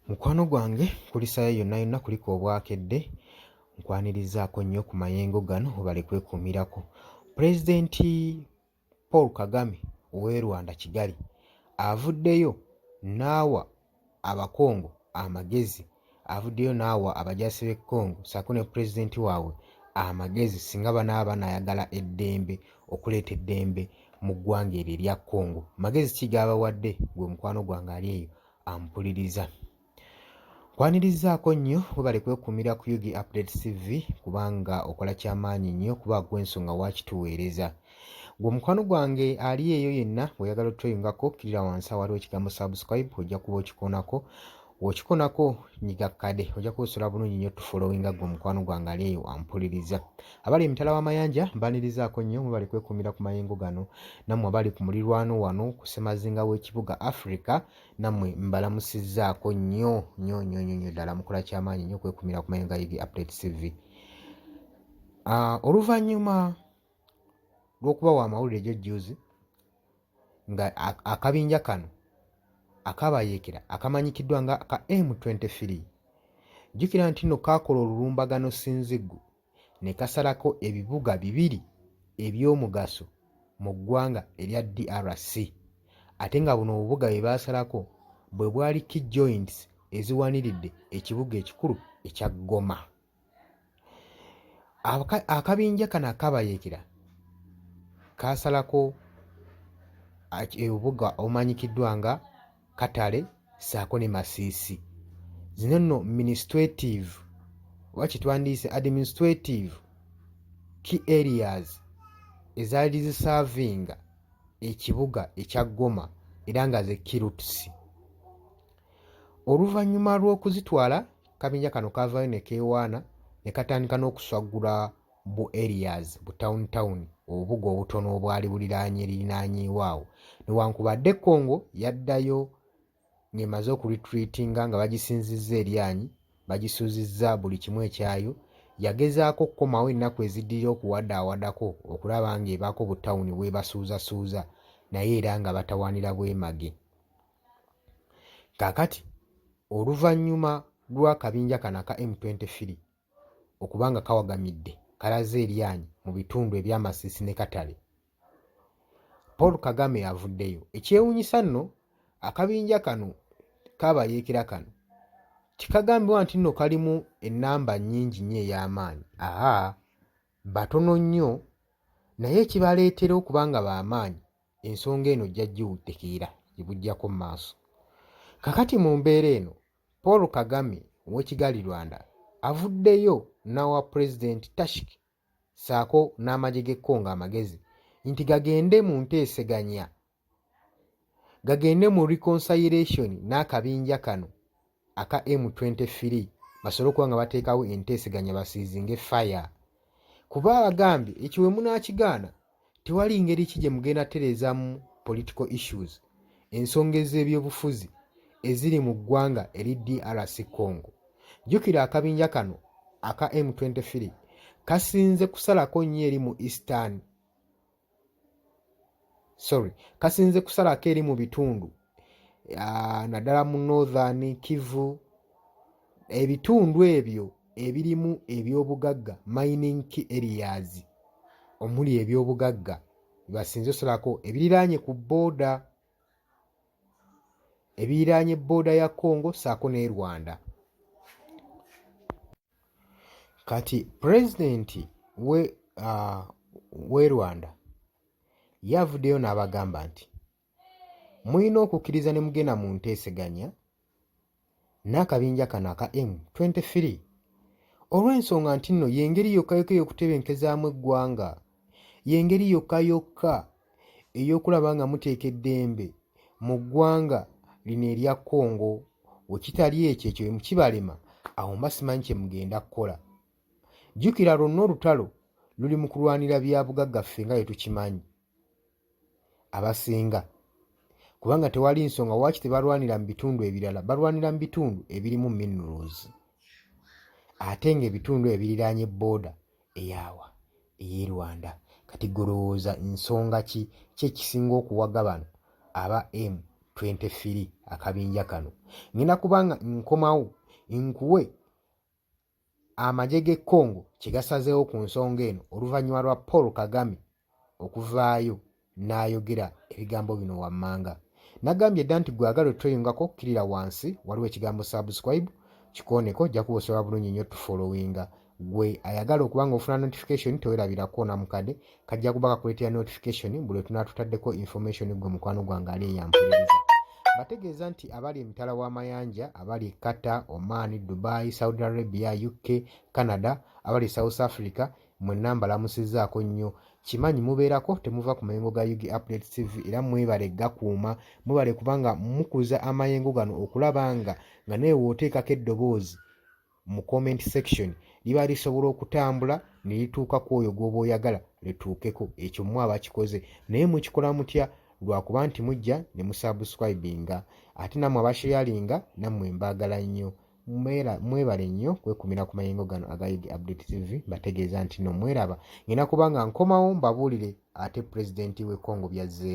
Mukwano gwange nkulisaayo yonna yonna kuliko obwakedde nkwanirizaako nnyo ku mayengo gano webale kwekuumirako. Pulezidenti Paul Kagame ow'e Rwanda Kigali avuddeyo n'awa Abakongo amagezi, avuddeyo n'awa abajaasi b'e Congo ssaako ne pulezidenti waabwe amagezi singa banaaba banaayagala eddembe okuleeta eddembe mu ggwanga eryo erya Congo. Magezi ki g'abawadde gwe mukwano gwange ali eyo ampuliriza. Nkwanirizaako nnyo webale kwekuumira ku Ug Update TV kubanga okola kyamaanyi nnyo kuba gwensonga wakituweereza. Gwe omukwano gwange ali eyo yenna bw'oyagala otweyungako kkirira wansi awaliwo ekigambo subscribe ojja kuba okikoonako w'okikonako nyiga kade ojja kuba osobola bulungi nnyo tufollowinga gwe omukwano gwange ali eyo ampuliriza. Abali emitala w'amayanja mbanirizaako nnyo mwebale kwekuumira ku mayengo gano nammwe abali ku mulirwano wano ku ssemazinga w'ekibuga Africa nammwe mbalamusizzaako nnyo nnyo nnyo nnyo nnyo ddala mukola kyamaanyi nnyo okwekumira ku mayengo ga Ug Update TV. Oluvannyuma lw'okubawa amawulire gyo jjuuzi nga akabinja kano akabayeekera akamanyikiddwa nga ka M23 jjukira nti nno kaakola olulumbagano sinziggu ne kasalako ebibuga bibiri eby'omugaso mu ggwanga erya DRC ate nga buno obubuga bye baasalako bwe bwali key joints eziwaniridde ekibuga ekikulu ekya Goma. Akabinja kano akabayeekera kaasalako ebubuga obumanyikiddwa nga Katale ssaako ne Masiisi. Zino nno ministrative oba kye twandiyise administrative key areas ezaali zisaavinga ekibuga ekya Goma era nga ze key routes. Oluvannyuma lw'okuzitwala, akabinja kano kaavaayo ne keewaana ne katandika n'okuswaggula bu areas, bu town town, obubuga obutono obwali buliraanye lirinaanyeewo awo. Newankubadde Congo yaddayo ng'emaze okuretreatinga nga bagisinzizza eryanyi, bagisuuzizza buli kimu ekyayo, yagezaako okukomawo ennaku eziddirira okuwadaawadako okulaba ng'ebaako bu tawuni bw'ebasuuzasuuza naye era nga batawaanira bwemage. Kaakati oluvannyuma lw'akabinja kano aka M23 okuba nga kawagamidde kalaze eryanyi mu bitundu ebya Masisi ne Katale, Paul Kagame avuddeyo. Ekyewuunyisa nno akabinja kano k'abayeekera kano tekagambibwa nti nno kalimu ennamba nnyingi nnyo ey'amaanyi. Aa, batono nnyo naye ekibaleetera okuba nga b'amaanyi ensonga eno ojja giwutekeera gye bujjako mu maaso. Kakati mu mbeera eno Paul Kagame ow'e Kigali Rwanda avuddeyo n'awa Pulezidenti Tashk ssaako n'amagye g'e Congo amagezi nti gagende mu nteeseganya, gagende mu reconciliation n'akabinja kano aka M23 basobole okuba nga bateekawo enteeseganya basiizinge fire kuba abagambye ekyo we munaakigaana tewali ngeri ki gye mugenda tereezaamu political issues ensonga ez'ebyobufuzi eziri mu ggwanga eri DRC Congo. Jjukira akabinja kano aka M23 kasinze kusalako nnyo eri mu Eastern sorry kasinze kusalako eri mu bitundu naddala mu Northern Kivu ebitundu ebyo ebirimu ebyobugagga mining key areas omuli ebyobugagga basinze osalako ebiriraanye ku booda ebiriraanye booda ya Congo ssaako ne Rwanda. Kati pulezidenti we, we Rwanda ye avuddeyo n'abagamba nti mulina okukkiriza ne mugenda mu nteeseganya n'akabinja kano aka M23 olw'ensonga nti nno y'engeri yokka yokka ey'okutebenkezaamu eggwanga, y'engeri yokka yokka ey'okulaba nga muteeka eddembe mu ggwanga lino erya Congo. We kitali ekyo, ekyo bwe kibalema awo mba simanyi kye mugenda kukola. Jjukira lwonna olutalo luli mu kulwanira byabugagga ffe nga bwe tukimanyi abasinga kubanga tewali nsonga waaki tebalwanira mu bitundu ebirala, balwanira mu bitundu ebirimu minerals ate ng'ebitundu ebyo biriraanye bbooda eyaawa ey'e Rwanda. Kati ggwe olowooza nsonga ki ki ekisinga okuwaga bano aba M. 23 akabinja kano. Ngenda kuba nga nkomawo nkuwe amagye g'e Congo kye gasazeewo ku nsonga eno oluvannyuma lwa Paul Kagame okuvaayo n'ayogera ebigambo bino wammanga. Nagambye dda nti gwe agala otweyungako kkirira wansi waliwo ekigambo subscribe kikooneko ojja kuba osobola bulungi nnyo tufollowinga. Gwe ayagala okuba nga ofuna notification tewerabira kukoona mukade kajja kuba kakuleetera notification buli lwe tunaatutaddeko information gwe mukwano gwange ali eyampuliriza. Mbategeeza nti abali emitala w'amayanja abali e Qatar, Oman, Dubai, Saudi Arabia, UK, Canada, abali South Africa mwenna mbalamusizzaako nnyo. Kimanyi mubeerako temuva ku mayengo ga Ug Updates TV era mwebale gakuuma, mwebale kubanga mukuza amayengo gano okulaba nga nga naye w'oteekako eddoboozi mu comment section liba lisobola okutambula ne lituuka ku oyo gw'oba oyagala lituukeko. Ekyo mmwe abakikoze naye mukikola mutya? Lwakuba nti mujja ne musubscribinga ate nammwe abasharinga nammwe mbaagala nnyo. Mwebale nnyo kwekumira ku mayengo gano aga Ug Update TV. Mbategeeza nti no mweraba ngenda kuba nga nkomawo mbabuulire ate pulezidenti w'e Congo byazzeemu.